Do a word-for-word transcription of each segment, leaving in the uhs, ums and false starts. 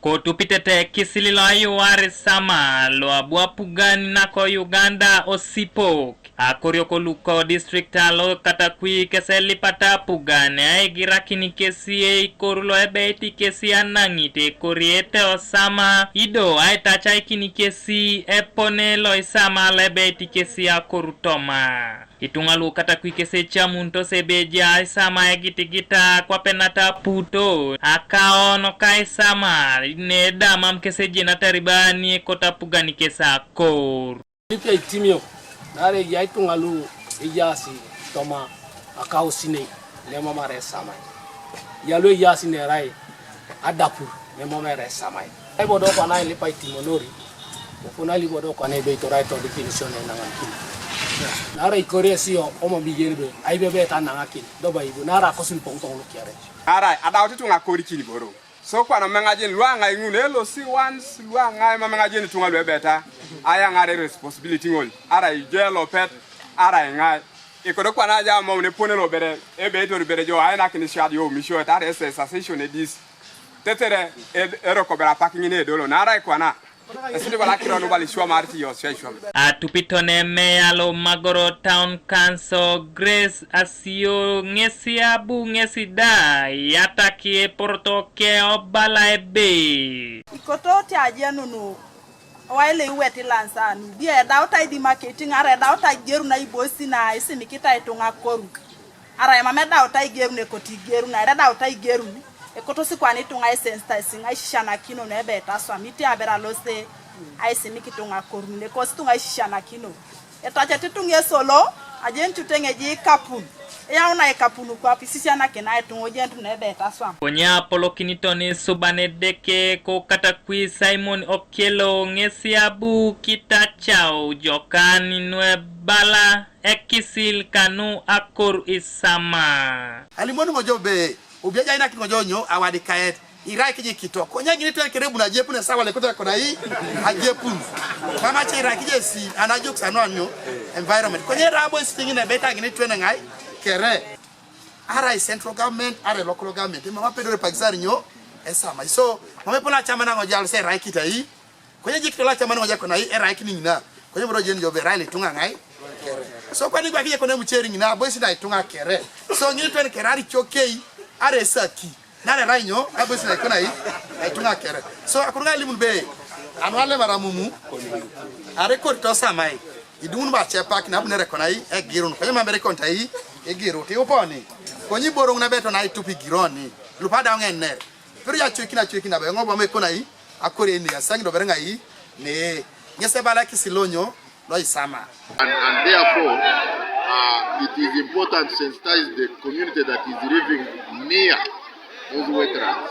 Kotupitete ekisil lo ayuar isama lo abu apugan nako Uganda osipok. Akoriok luko district alo Katakwi kesi elipata apugan aigirakin kesi eikoru lo ebeit kesi anaŋit ekoriete osama, ido aitachaikin kesi epone lo isama lo ebeit kesi akoru toma. Ituŋa lu Katakwi kesi ecamunitos ebe ejai isama egitigita kwape nat aputo akaon ka isama, ne da mam kesi ejenatar iba ani ekoto apugan kesi akor. Ipia itimio, naarai ejai ituŋa lu ejaasi toma akausinei, nemam arai esamai. Ejai lu ejaasi nerai adapur, nemam arai esamai. Aibodo kwana ilipa itimonori, okuna libodo kwana ebe itorai todikinisio nenaŋakin. Naarai ikore sio omam iyen be, aibebe etanaŋakin, doba ibu, naarai akosi lupoŋ toŋ lukiarec. Naarai adaut ituŋa korikin iboro. So kwana meŋajen lu aŋai ŋun L C ones, lu aŋai mam eŋajen ituŋa lu ebeta, ayaŋar responsibility ŋol, arai ijo elopet, arai ŋai. Ikodo kwana aja amaun epone lo bere, ebe itor bere jo ainakin isiad yo misio etar ese sasation edis. Tetere ed-, eroko bere apak ŋin edolo, naarai kwana. Esidi bala akiro nu bala iswam arit yo sio iswam. Atupiton emeya lo Magoro Town Council Grace Asio ŋesi abu ŋesi da yataki eporoto ke obala ebe. Ikotote ajenunu, owai lo iwet ilansa nu, bia edaut aidim aketiŋ, arai edaut aigerun aibosi na isimikitai ituŋa koru. Arai mam edaut aigerun, ekot igerun, arai edaut aigerun, ekotosi kwana ituŋa aisensitize, ŋa aisisianakino nu ebe etaswam, iti abera lose aisimik ituŋa akorun, ekosi ituŋa aisisianakino. Etachat ituŋa esolo, ajenitut eŋeji ikapun, eyauna ikapun kwap, isisianakina ituŋa ojenut nu ebe etaswam. Konye apolokiniton isuban Edeke ko Katakwi Simon Okello ŋesi abu kitacau jokan nu ebala ekisil kanu akoru isama. Alimoni ŋojo be, ubi ajainakin ŋojo nyo awadikaet, irai kiji kito, konye ŋini tuen kere buna ajepun esawa lekote konai, ajepun. Mama ce irai kiji esi, ana jokes anu anyo, environment. Konye rabo isitingin ebeta ŋini tuen ŋai, kere. Arai central government, arai local government, mama pedore Pakistan nyo, esama. So, mama pona chama na ŋojo alse irai kitai, Konye jik tola chama ni moja kona hii, era ikini ŋina. Konye boro jeni jobe, era ile ituŋa ŋai. So kwani kwa kije kona emucheri ŋina, boisi na ituŋa kere. So ŋini twen kere ari chokei, are saki. Nare rai nyo, na boisi na ikona hii, na ituŋa kere. So akurunga limun be, anuale maramumu, are kori to samai. Idun ba chepak na bunere kona hii, egirun. Konye mambere konta hii, egirun. Ti uponi. Konye boro ŋina beto na itupi gironi. Lupada ŋener. Pero ya chwekina chwekina be, ŋobo me kona hii, akore ne asaŋ dobere ŋai ne ŋes ebala kisilonyo lo isama. And, and therefore, uh, it is important to sensitize the community that is living near those wetlands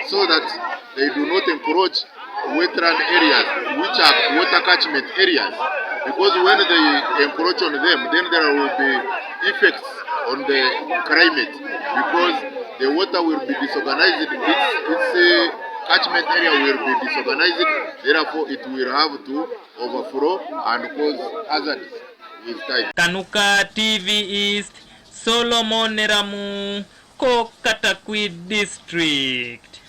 so that they do not encroach wetland areas, which are water catchment areas, because when they encroach on them, then there will be effects on the climate, because the water will be disorganized, its, its uh, catchment area will be disorganized, therefore it will have to overflow and cause hazards with time. Kanuka T V East, Solomon Neramu, ko Katakwi District.